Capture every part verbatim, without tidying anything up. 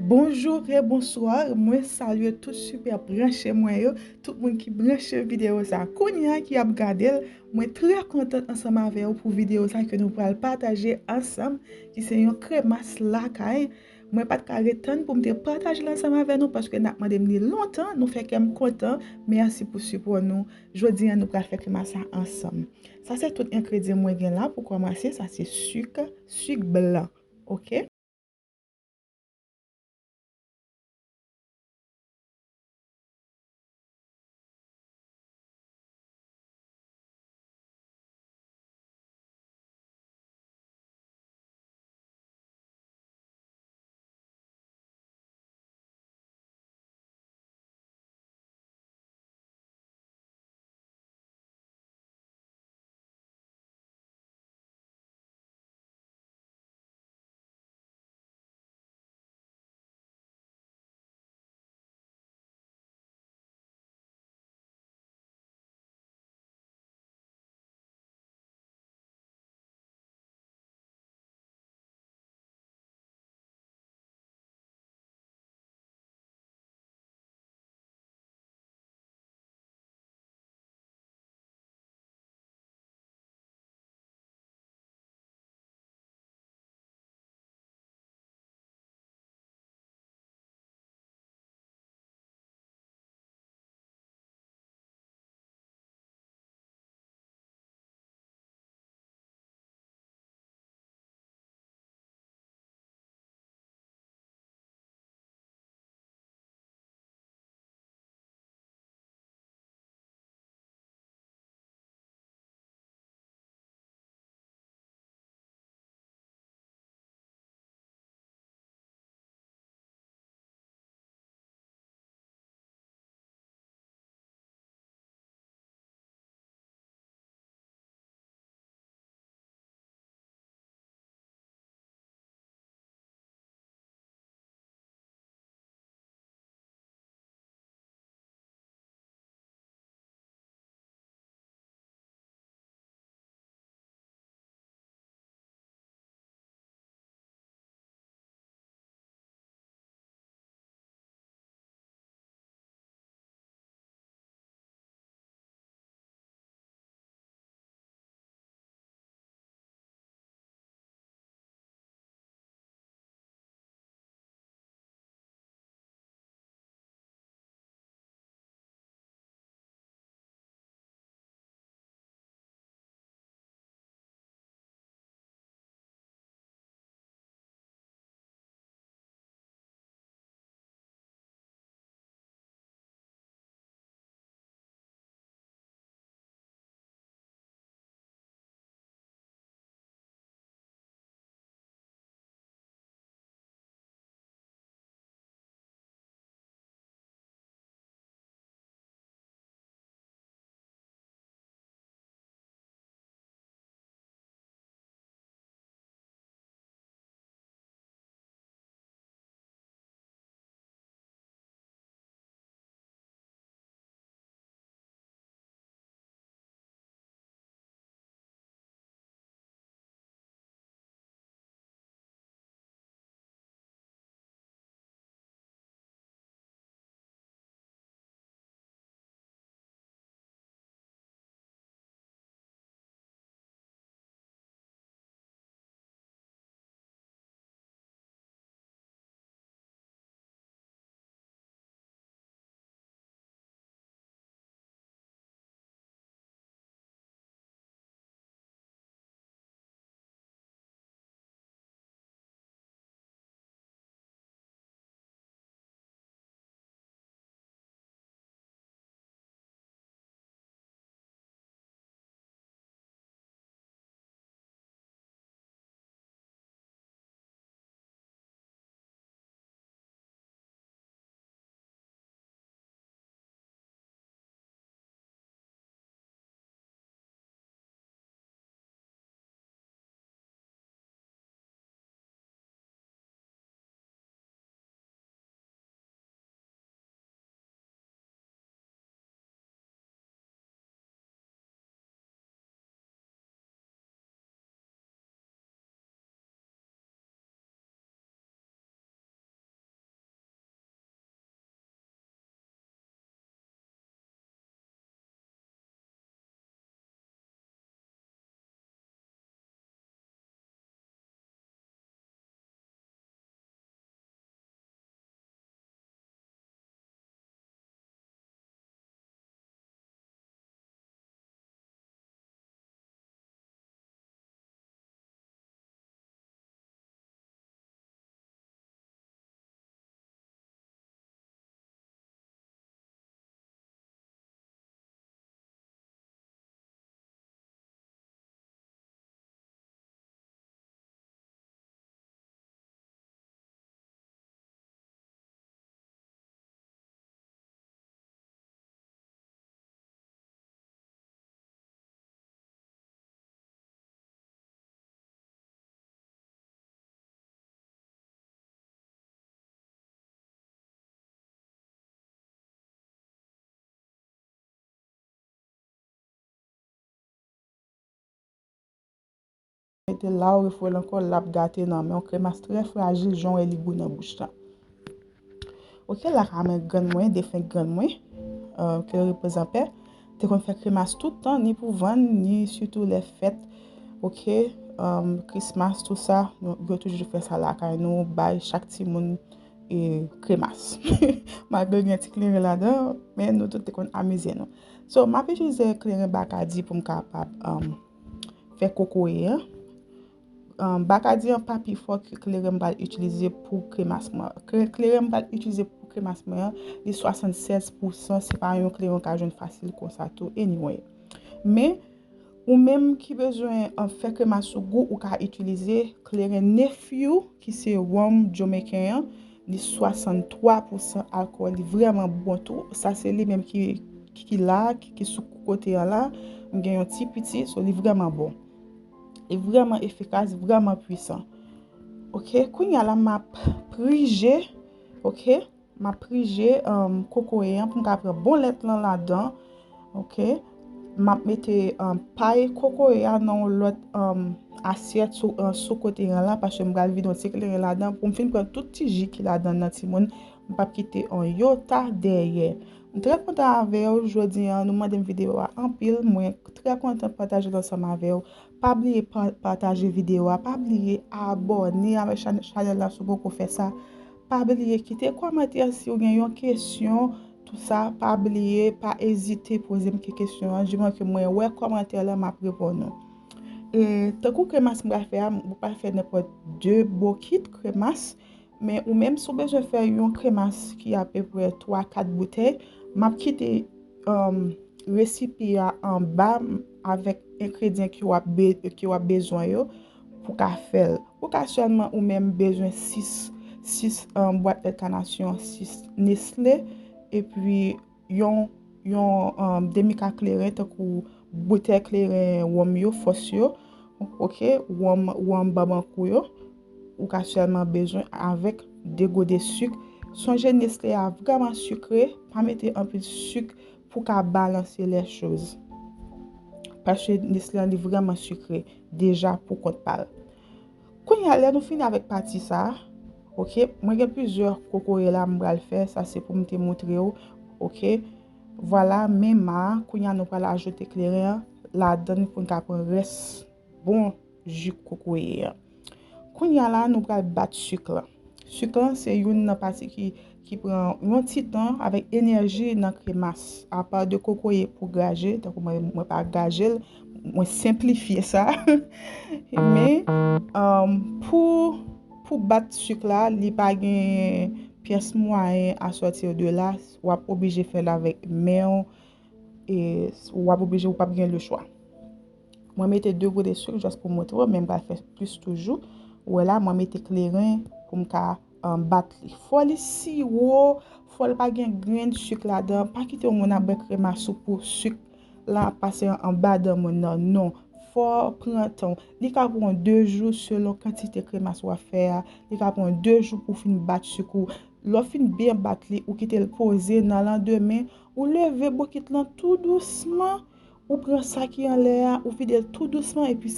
Bonjou e bonswa, mwen salye tout sipè branche mwen yo, tout moun ki branche videyo sa kounye a ki ap gade l. Mwen trè kontan ansanm avè w pou videyo sa ke nou pral pataje ansanm, ki se yon kremas lakay. Mwen pa t ka ret tann pou m te pataje l ansanm avè nou paske n ap mande m li lontan, nou fè kè m kontan. Mèsi pou sipò nou. Jodi a nou pral fè kremas sa ansanm. Sa se tout engredyan mwen gen la pou kòmanse, sa se sik, sik blan. Oke? mete l la, ou refoule l ankò, l ap gate nan men w. Kremas trè frajil, jan w wè li gou nan bouch lan. Ok, la ka mwen grann mwen, defen grann mwen, euh, ke l repoze an pè, te konn fè kremas tout tan, ni pou vann, ni sitou lè fèt, ok, um, Christmas, tou sa, nou, yo toujou fè sa lakay nou, bay chak timoun e kremas. Malgre gen ti kleren ladan, men nou tout te konn amize nou. So, m ap itilize kleren Bacardi pou m kapab, um, fè kokoye an. Um, Bacardi an pa pi fò ke kleren m pral itilize pou kremas mwen. Kle-, kleren m pral itilize pou kremas mwen an, li swasannsèz pousan, se pa yon kleren w ka jwenn fasil konsa tou, anyway. Men, ou menm ki bezwen, um, fè kremas sou gou, ou ka itilize kleren Nephew, ki se wòm jamaican an, li swasanntwa pousan alkòl, li vrèman bon tou. Sa se li menm ki, ki, ki la, ki, ki sou kote an la. M gen yon ti piti, so li vrèman bon. Li vrèman efikas, vrèman pwisan. Ok, kounye a la, m ap prije, ok, m ap prije, um, kokoye an pou m ka pran bon lèt lan ladan, ok. M ap mete, um, pay kokoye a nan yon lòt, um, asyèt sou, uh, sou kote an la, paske m pral vide yon ti kleren ladan pou m fin pran tout ti ji ki ladan nan timoun, m p ap kite yon yota dèyè. M trè kontan avè w jodi an, nou mande m videyo a anpil, mwen trè kontan pataje l ansanm avè w. Pa bliye pa-, pataje videyo a, pa bliye abòne avèk chanè-, chanèl la si w poko fè sa. Pa bliye kite kòmantè si w gen yon kesyon, tou sa, pa bliye, pa ezite poze m ke kesyon an, diman ke mwen wè kòmantè la, m ap reponn ou. E tankou kremas m pral fè a, m pral fè nenpòt de bokit kremas, men ou menm si w bezwen fè yon kremas ki apeprè twa kat boutèy, m ap kite, um, resipi a anba avèk engredyan ke w ap be-, ke w ap bezwen yo pou ka fè l. Ou ka sèlman ou menm bezwen sis, sis, um, bwat lèt kanasyon, sis Nestlé, epi yon, yon, um, demi ka kleren, tankou boutèy kleren wòm yo, fòs yo, ok, wòm, wòm banbankou yo. Ou ka sèlman bezwen avèk de gode sik. Sonje Nestlé a vrèman sikre, pa mete anpil sik pou ka balanse les choses. Paske Nestlé an li vrèman sikre deja pou kont pa l. Kounye a, lè nou fini avèk pati sa, ok, mwen gen plizyè kokoye la m pral fè, sa se pou m te montre w, ok. Vwala, men ma, kounye a nou pral ajoute kleren an ladan l pou n ka pran rès bon ji kokoye an. Kounye a la, nou pral bat sik lan. Sik lan se youn nan pati ki, ki pran yon ti tan avèk enèji nan kremas. Apa de kokoye pou graje, tankou mwen, mwen pa graje l, mwen senplifye sa. Men, um, pou, pou bat sik la, li pa gen pyès mwayen à sortir de là, w ap oblije fè l avèk men w, e w ap oblije, ou p ap gen lechwa. Mwen mete de gode sik jis pou montre w, men m pral fè plis toujou. Ou wè la, mwen mete kleren pou m ka, um, bat li. Fò li siwo, fò l pa gen grenn sik ladan. Pa kite yon moun ap bwè kremas ou pou sik la ap pase an, anba dan moun nan. Non. Fò w pran tan w. Li ka pran w de jou selon kantite kremas w ap fè a. Li ka pran w de jou pou w fin bat sik ou. Lè w fin byen bat li, ou kite l poze nan landemen, ou leve bokit lan tou dousman, ou pran sa ki anlè a, ou vide l tou dousman, epi,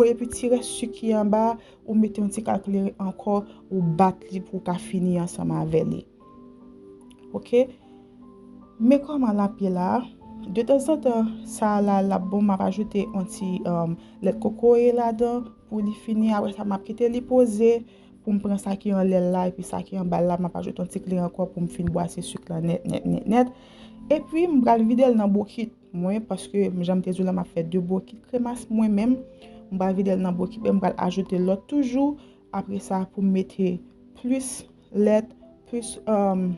epi ti rès sik ki anba a, ou mete yon ti kal kleren ankò, ou bat li pou w ka fini ansanm avè li. Ok? Men kòman l ap ye la. Detanzantan, sa la, l ap bon, m ap ajoute yon ti, um, lèt kokoye ladan pou li fini. Apre sa, m ap kite li poze pou m pran sa ki anlè l la, epi sa ki anba l la, m ap ajoute yon ti kleren ankò pou m fin bwase sik lan nèt, nèt, nèt, nèt. Epi, m pral vide l nan bokit mwen, paske, jan m te di w la, m ap fè de bokit kremas mwen menm. M pral vide l nan bokit, men m pral ajoute lòt toujou. Apre sa, pou m mete plis lèt, plis, um,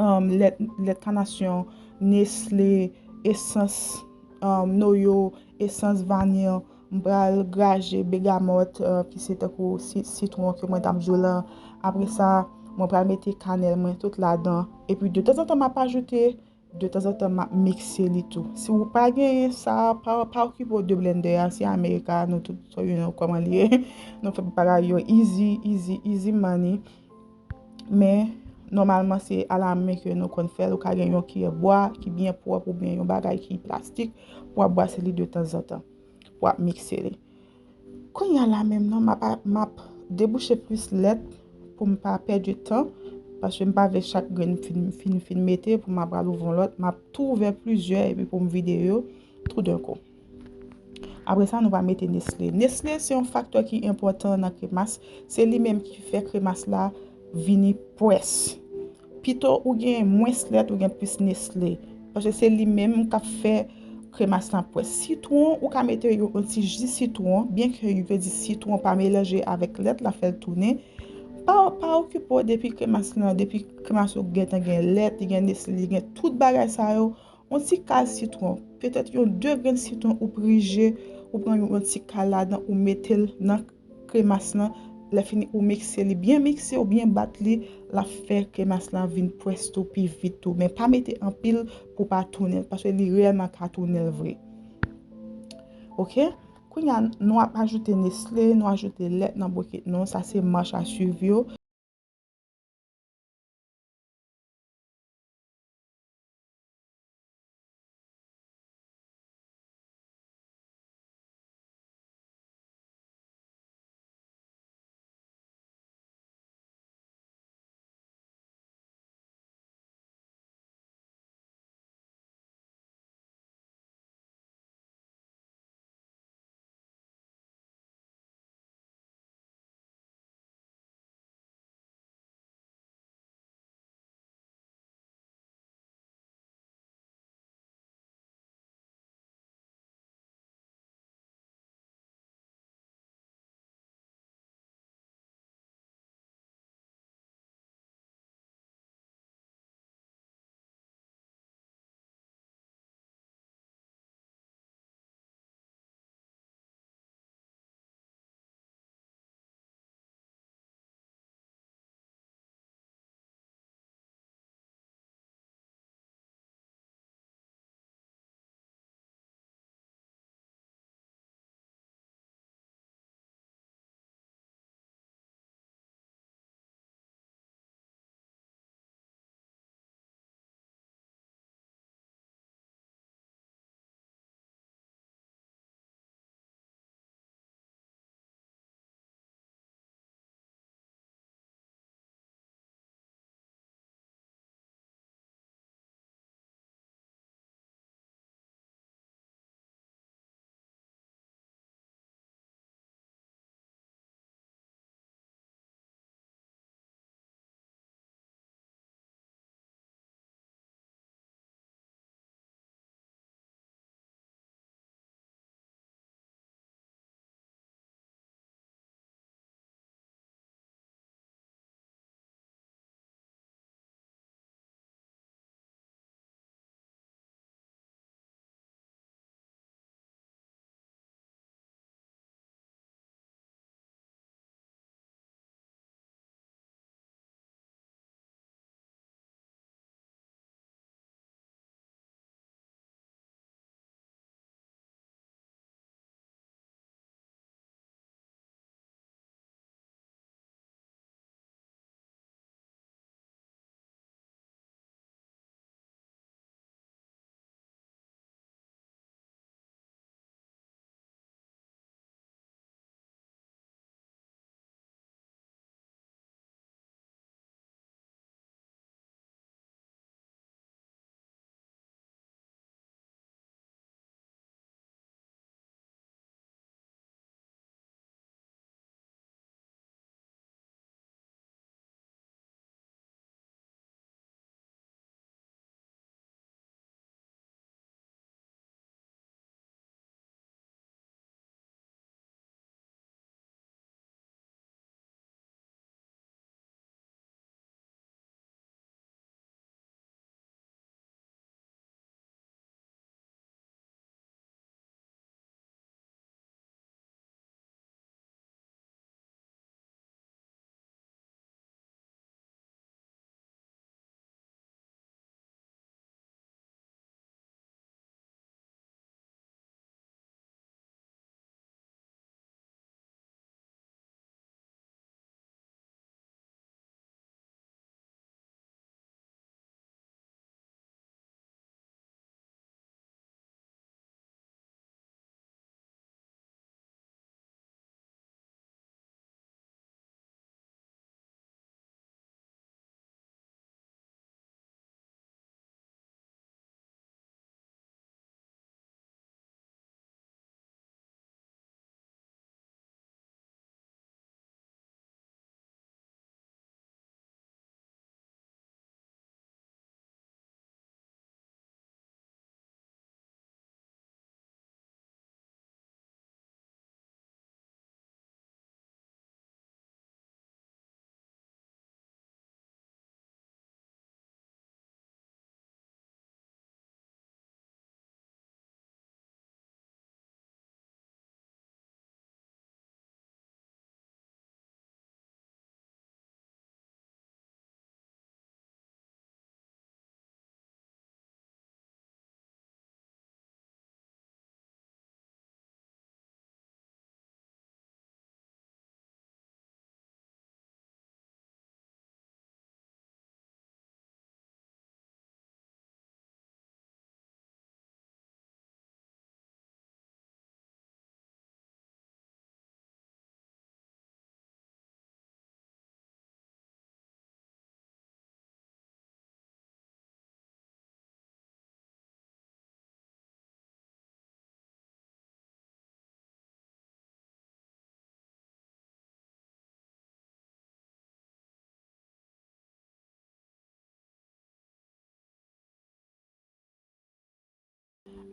um, lèt, lèt kanasyon, Nestlé, esans, um, noyo, esans vanil, m pral graje begamòt, uh, ki se tankou si-, sitwon ke mwen t ap di w lan. Apre sa, mwen pral mete kanèl mwen tout ladan. Epi, detanzantan, m ap ajoute, detanzantan, m ap mikse li tou. Si w pa genyen sa, pa, pa okipe w de blendè a, se America, nou tout, so, you know, kòman li ye. Nou fè bagay yo easy, easy, easy money. Men, nòmalman, se alamen ke nou konn fè l. Ou ka gen yon kiyè bwa ki byen pwòp oubyen yon bagay ki plastik pou w ap bwase li detanzantan, pou w ap mikse li. Kounye a la menm nan, m ap, m ap debouche plis lèt pou m pa pèdi tan, paske m pa vle chak grenn fin, fin, fin mete pou m ap pral ouvri yon lòt. M ap tou ouvè plizyè epi pou m vide yo tou d'un coup. Apre sa, nou va mete Nestle. Nestle se yon faktè ki enpòtan nan kremas. Se li menm ki fè kremas la vini pwès. Pito ou gen mwens lèt, ou gen plis Nestle. Paske se li menm k ap fè kremas lan pwès. Sitwon, ou ka mete yon, yon ti ji sitwon, byen ke yo di sitwon pa melanje avèk lèt, l ap fè l tounen. Pa, pa okipe w depi kremas lan, depi kremas ou gentan gen lèt, li gen Nestle, li gen tout bagay sa yo. Yon ti kal sitwon, petèt yon de grenn sitwon ou prije, ou pran yon, yon ti kal ladan, ou mete l nan kremas lan. Lè fini, ou mikse li, byen mikse, ou byen bat li, l ap fè kremas lan vin pwès tou, pi vit tou. Men pa mete anpil pou pa tounen l, paske li reyèlman ka tounen l vre. Oke? Kounye a, nou ap ajoute Nestle, nou ajoute lèt nan bokit nou. Sa se mach a swiv yo.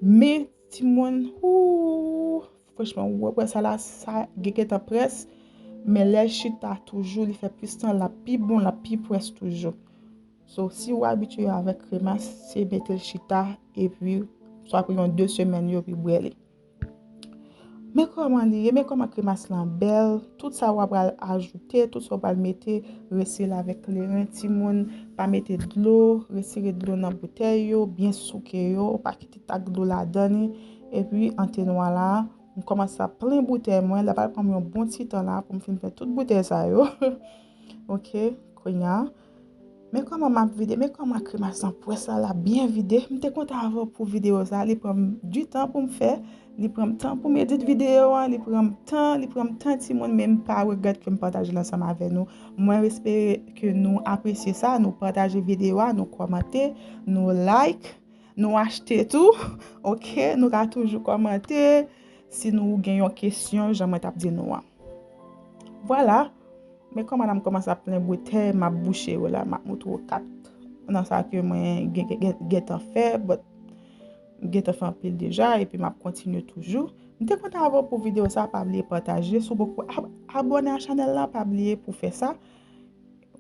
Men timoun, ooh, franchman, ou wè sa la, sa gen gentan près, men lè l chita toujou, li fè plis tan, l ap pi bon, l ap pi près toujou. So, si w abitye avèk kremas, se mete l chita, epi swa pou yon de semèn yo, epi bwè li. Men kòman li ye, men kòman kremas lan bèl, tout sa w ap pral ajoute, tout sa w pral mete, resire l avèk kleren, timoun, pa mete dlo, retire dlo nan boutèy yo, byen souke yo, pa kite tak dlo ladan li, epi an te nwa la, m kòmanse ap plen boutèy mwen, l ap al pran m yon bon ti tan la pou m fin plen tout boutèy sa yo. Ok, kounye a. Men kòman m ap vide, men kòman kremas lan pwès la, l ap byen vide. M te kontan avè w pou videyo sa, li pran m du tan pou m fè, li pran m tan pou m edit videyo an, li pran m tan, li pran m tan timoun, men m pa regrèt ke m pataje l ansanm avè nou. Mwen espere ke nou apresye sa, nou pataje videyo a, nou kòmante, nou like, nou achte tou, ok? Nou ka toujou kòmante si nou gen yon kesyon, jan mwen t ap di nou an. Vwala. Men kòman m kòmanse ap plen boutèy, m ap bouche yo la, m ap montre w kat nan sa ke mwen gen- gen- gentan fè, but m gentan fè anpil deja, epi m ap kontinye toujou. M te kontan avè w pou videyo sa, pa bliye pataje. Si w poko ab- abòne a chanèl la, pa bliye pou fè sa.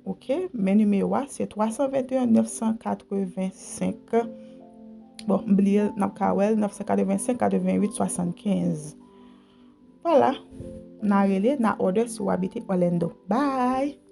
Ok, men nimewo a se twa san venteyen nèf san katrevensenk. Bon, m bliye, n ap ka wè l, nèf san katrevensenk katrevenwit swasannkenz. Vwala, n a rele, n a order si w abite Orlando. Bye!